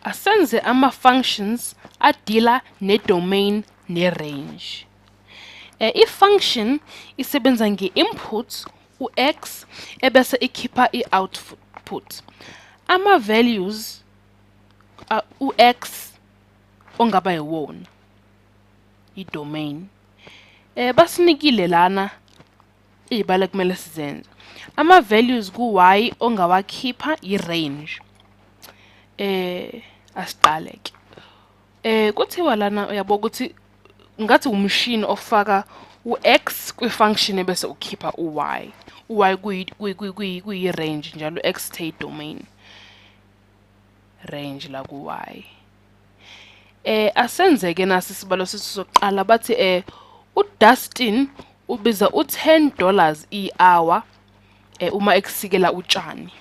Asenze ama-functions a-deal-a ne-domain ne-range. I-function isebenza nge-input u-x ebese ikhipha i-output. Ama-values u-x ongaba yiwona i-domain. Basinikile lana iy'balo ekumele sizenze. Ama-values ku-y ongawakhipha i-range. Asiqale ke. Kuthiwa lana uyabo ukuthi ngathi umshini ofaka u-x kwi-function ebese ukhipha u-y. U-y kuyi-range njalo, x the domain range la ku-y. Asenzeke nasi isibalo sethu sokuqala. Bathi uDustin ubiza u-$10 i-hour uma ekusikela utshani.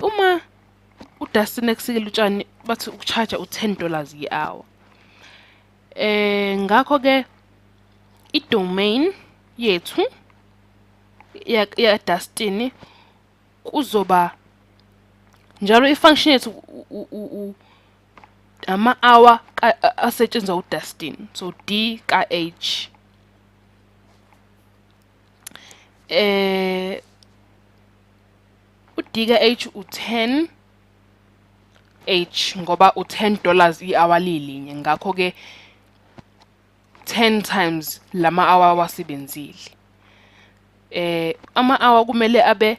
Uma uDustin ekusikela utshani, bathi uku-charge u-$10 i-hour. Ngakho ke i-domain yethu ya Dustin kuzoba njalo i-function yethu ama-hour asetshenzwa uDustin, so D ka H. U-D ka H u-10 H ngoba u-$10 i-hour lilinye, ngakho ke 10 times lama hour awasebenzile. Ama hour kumele abe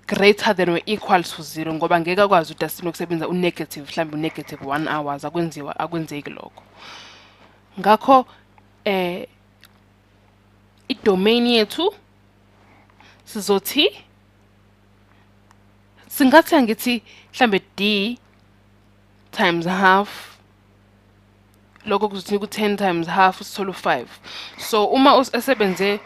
greater than or equal to 0 ngoba ngeke akwazi uDustin ukusebenza u-negative, mhlawumbe u-negative 1 hours, akwenziwa, akwenzeki lokho. Ngakho i-domain yethu sizothi, singathi angithi mhlambe D times half, lokho kuzothi ku-10 times half sithola u-5. So uma esebenze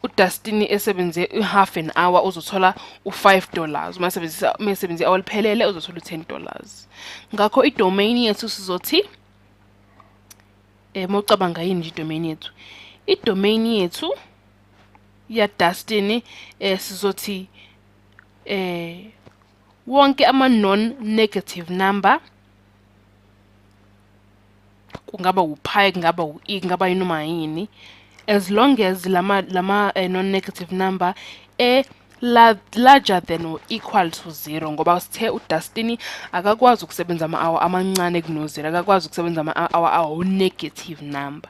uDustin, esebenze i-half an hour, uzothola u-$5. Uma esebenzisa i-hour liphelele, uzothola u-$10. Ngakho i-domain yethu sizothi, uma ucabanga yini nje i-domain yethu? I-domain yethu ya Dustin, sizothi wonke ama non negative number, kungaba u-pi, kungaba u-e, kungaba yinoma yini, as long as lama non negative number e larger than or equal to 0, ngoba sithe uDustin akakwazi ukusebenza ama-hour amancane kuno-0, akakwazi ukusebenza ama-hour awu-negative number.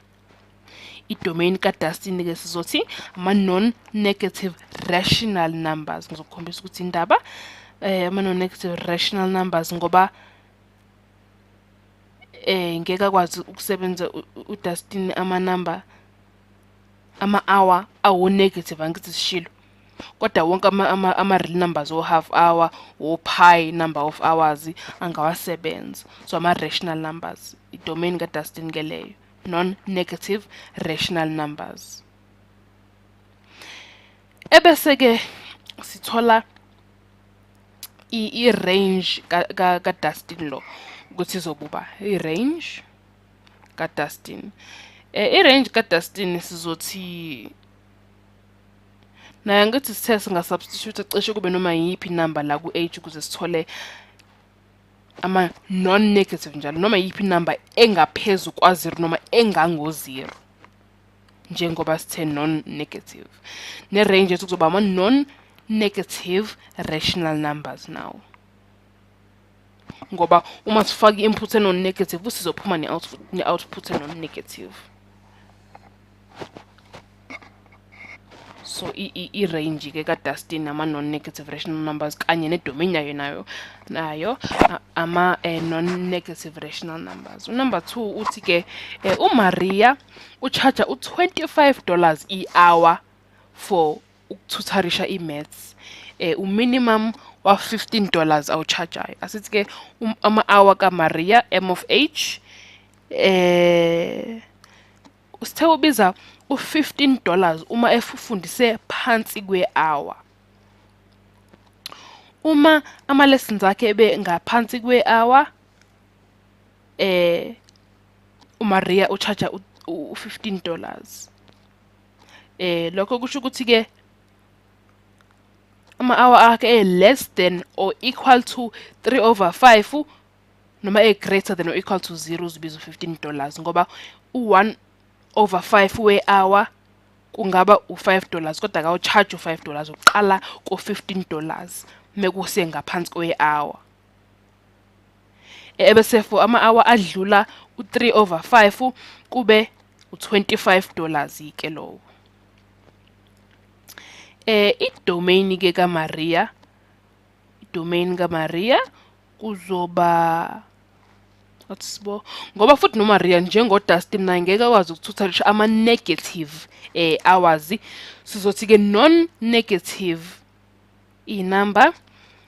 I-domain kaDustin ke sizothi ama-non-negative rational numbers. Ngizokukhombisa ukuthi indaba ama-non-negative rational numbers, ngoba ngeke akwazi ukusebenza uDustin ama-number, ama-hour awu-negative, angithi sishilo, kodwa wonke ama-real numbers, o-half hour, o-pi number of hours angawasebenza. So ama-rational numbers, i-domain kaDustin ke leyo, non-negative rational numbers. Ebese ke sithola i-range kaDustin lo, ukuthi izobuba i-range kaDustin. I-range kaDustin sizothi naye, ngithi sithe singa-substitute cishe kube noma yiphi number la ku-h ukuze sithole ama non-negative njalo, noma yiphi number engaphezu kwa-0 noma engango-0, njengoba sithe non-negative. Ne-range yethu kuzoba ama non-negative rational numbers now, ngoba uma sifaka i-input e-non-negative sizophuma ne-output e-non-negative. So i-range ke kaDustin ama non-negative rational numbers, kanye ne-domain yayo nayo ama non-negative rational numbers. U-number 2 uthi ke uMaria u-charge u-$25 i-hour for uku-tutorisha i-maths. U-minimum wa $15 awu-charge-ayo. Asithi ke ama-hour kaMaria, M of H, sithe ubiza u-$15 uma efundise phansi kwe-hour. Uma ama-lessons akhe ebe ngaphansi kwe-hour, uMaria u-charge u-$15. Lokho kusho ukuthi ke ama-hour akhe e-less than or equal to 3 over 5 noma e-greater than or equal to 0 uzobiza u-$15, ngoba u-1 over 5 we-hour kungaba u-$5, kodwa akawucharge u-$5, uqala ku-$15 mekuse ngaphansi kwe-hour. Ebese for ama-hour adlula u-3 over 5 kube u-$25 ke lowo. I-domain ke kaMaria, i-domain kaMaria kuzoba atsibo, ngoba futhi noMaria njengoDustin naye ngeke akwazi ukuthutha ama-negative hours, sizothi ke non-negative inumber,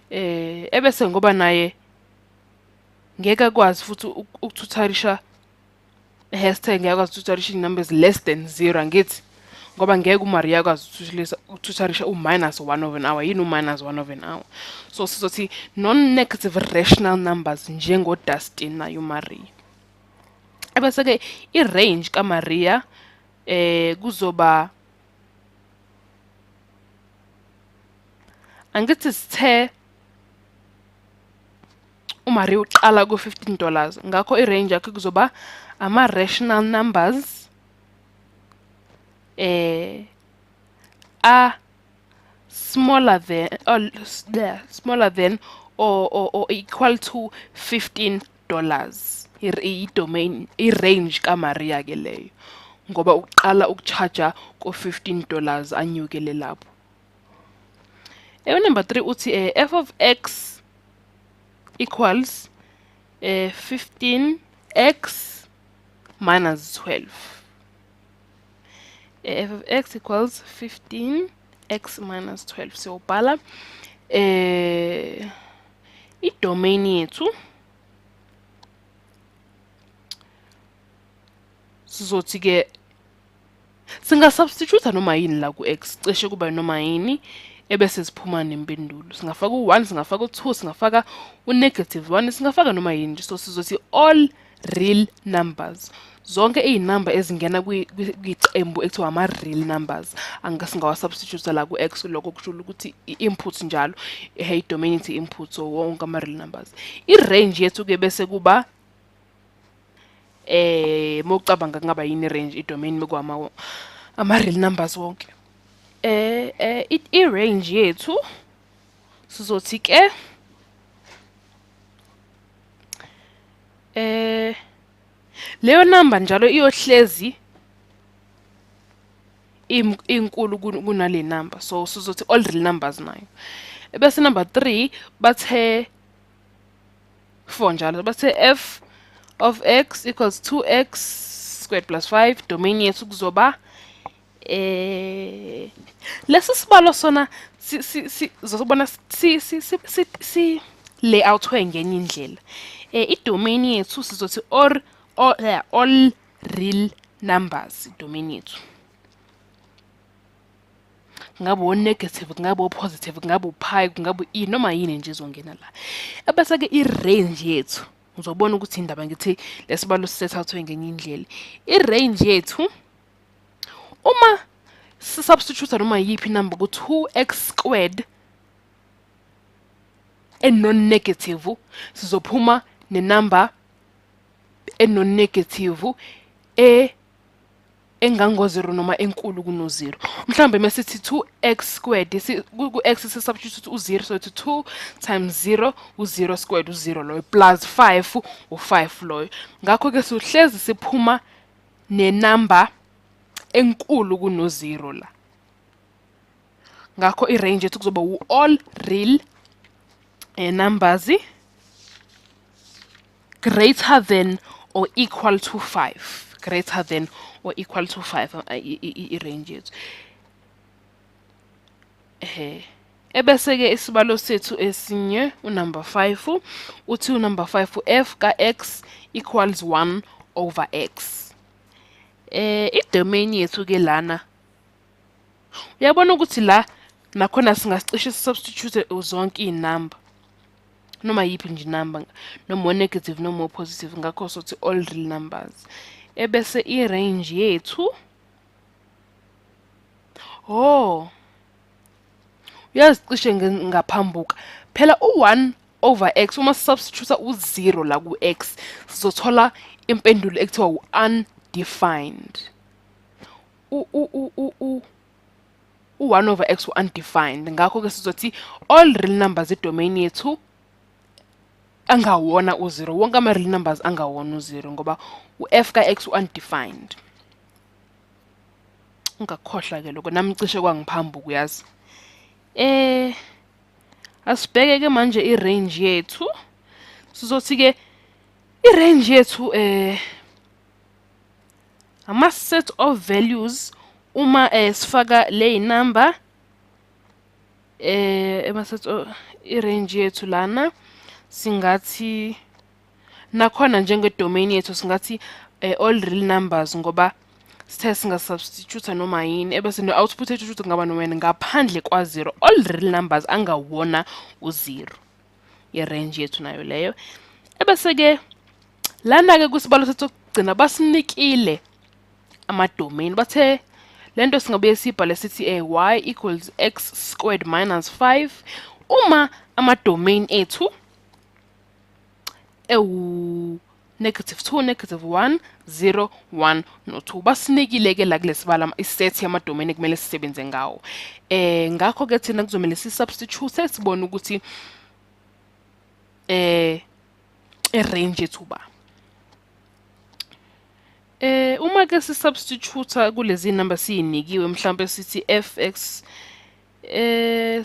ebese ngoba naye ngeke akwazi futhi ukuthutharisha hashtag, ngeke akwazi ukuthutharisha numbers less than 0, angithi, ngoba ngeke uMaria akwazi ukuthutharisha u-minus 1 of an hour. Yini u-minus 1 of an hour? So sizothi non-negative rational numbers njengoDustin naye uMaria. Ebese ke i-range kaMaria kuzoba, angithi sithe uMaria uqala ku-$15, ngakho i-range yakhe kuzoba ama-rational numbers are smaller than or equal to $15. I-domain, i-range kaMaria ke leyo, ngoba uqala ukucharge ko-$15 anyukele lapho. Number 3 uthi f of x equals 15x minus 12. F of x equals 15x minus 12. So bhala i-domain yethu sizothi ke singa-substitute noma yini la ku-x, cishe kuba noma yini ebese siphuma nempendulo. Singafaka u-1, singafaka u-2, singafaka u-negative 1, singafaka noma yini. So sizothi all real numbers, zonke iy'number ezingena kwiqembu ekuthiwa ama-real numbers, singawa-substitute la ku-x. Lokho kusho ukuthi i-input njalo, i-domain ithi input, so wonke ama-real numbers. I-range yethu ke bese kuba mawucabanga kungaba yini i-range, i-domain bekuwama ama-real numbers wonke. I-range yethu sizothi ke leyo number njalo iyohlezi inkulu kunale number, so sizothi all real numbers nayo. Bese number 3 bathe 4 njalo bathe f of x equals 2x squared plus 5. Domain yethu kuzoba lesi sibalo sona sizobona si layout ngenye indlela. I-domain yethu sizothi all real numbers. Domain yethu kungaba o-negative, kungaba o-positive, kungaba u-pi, kungaba u-e, noma yini nje izongena la. Ebese ke i-range yethu uzobona ukuthi indaba ngithi lesibalo sisethathwe ngenye indlela. I-range yethu uma sisubstitute noma yiphi number ku 2x squared e-non-negative, sizophuma nenumber e-non-negative engango-0 noma enkulu kuno-0. Mhlawumbe mesithi 2x squared, ku-x sisubstitute u-0, so it's 2 times 0, u-0 squared u-0 loyo, plus 5 u-5 loyo. Ngakho-ke sihlezi siphuma nenumber enkulu kuno-0 la. Ngakho i-range yethu kuzoba u-all real numbers greater than or equal to 5. Greater than or equal to 5 i-range yethu. Ebese ke isibalo sethu esinye unumber 5 uthi unumber 5 f ka x equals 1 over x. I-domain yethu ke lana uyabona ukuthi la nakhona singacishe substitute zonke iy'number, noma yiphi nje number, noma negative noma positive, ngakho sothi all real numbers. Ebese i-range yethu, oh Uyazi cishe ngaphambuka. Phela u-1 over x uma substitute u-0 la ku-x sizothola impendulo ekuthiwa u-undefined. U-1 over x u-undefined. Ngakho-ke sizothi all real numbers i-domain yethu angawona u-0. Wonke ama-real numbers angawona u-0 ngoba u-f ka-x u-undefined. Ungakhohlwa-ke lokho, nami cishe kwangiphambuka uyazi. Asibheke-ke manje i-range yethu. Sizothi-ke i-range yethu ama-set of values uma sifaka le number ema-set i-range yethu lana singathi nakhona njenge-domain yethu singathi all real numbers ngoba sithe singasubstitute noma yini ebese ne-output yethu ukuthi kungaba noma yini ngaphandle kwa-0. All real numbers angawona u-0, i-range yethu nayo leyo. Ebese-ke lana-ke kwisibalo sethu sokugcina basinikile ama-domain, bathe lento singabuye siyibhale sithi y equals x squared minus 5 uma ama-domain ethu ewu negative 2, negative 1, 0, 1 no 2. Basinikile-ke la kulesibala iset yama-domain ekumele sisebenze ngawo. Ngakho-ke thina kuzomele si-substitute sibone ukuthi i-range yethu ba. Uma ke si-substitute kulezi number siyinikiwe, mhlambe sithi fx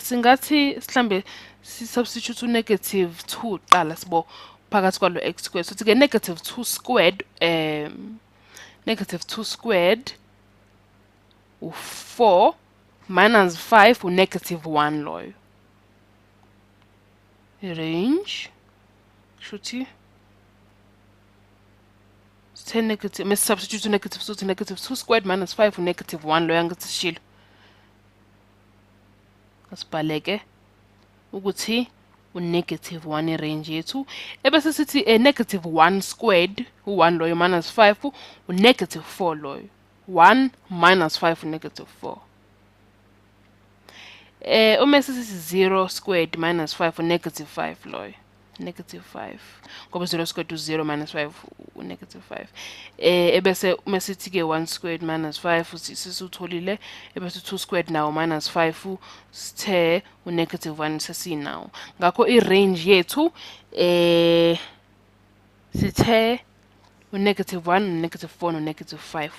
singathi mhlambe si-substitute u-negative 2 qala sibo phakathi kwalo x squared. Sithi ke negative 2 squared, negative 2 squared u-4 minus 5 u-negative 1 loyo. I-range kushuthi 10 negative, mase substitute negative 2 to negative 2 squared minus 5 u-negative 1 loyo angithi sishilo. Asibhaleke ukuthi u-negative 1 i-range yethu. Ebese sithi negative 1 squared u-1 loyo minus 5 u-negative 4 loyo. 1 minus 5 u-negative 4. Uma sithi 0 squared minus 5 u-negative 5 loyo. Negative 5 ngoba 0 squared u-0 minus 5 u-negative 5. Ebese uma sithi ke 1 squared minus 5 sisutholile, ebese 2 squared nawo minus 5 sithe u-negative 1 sesinawo. Ngakho i-range yethu sithe u-negative 1, u-negative 4 no-negative 5.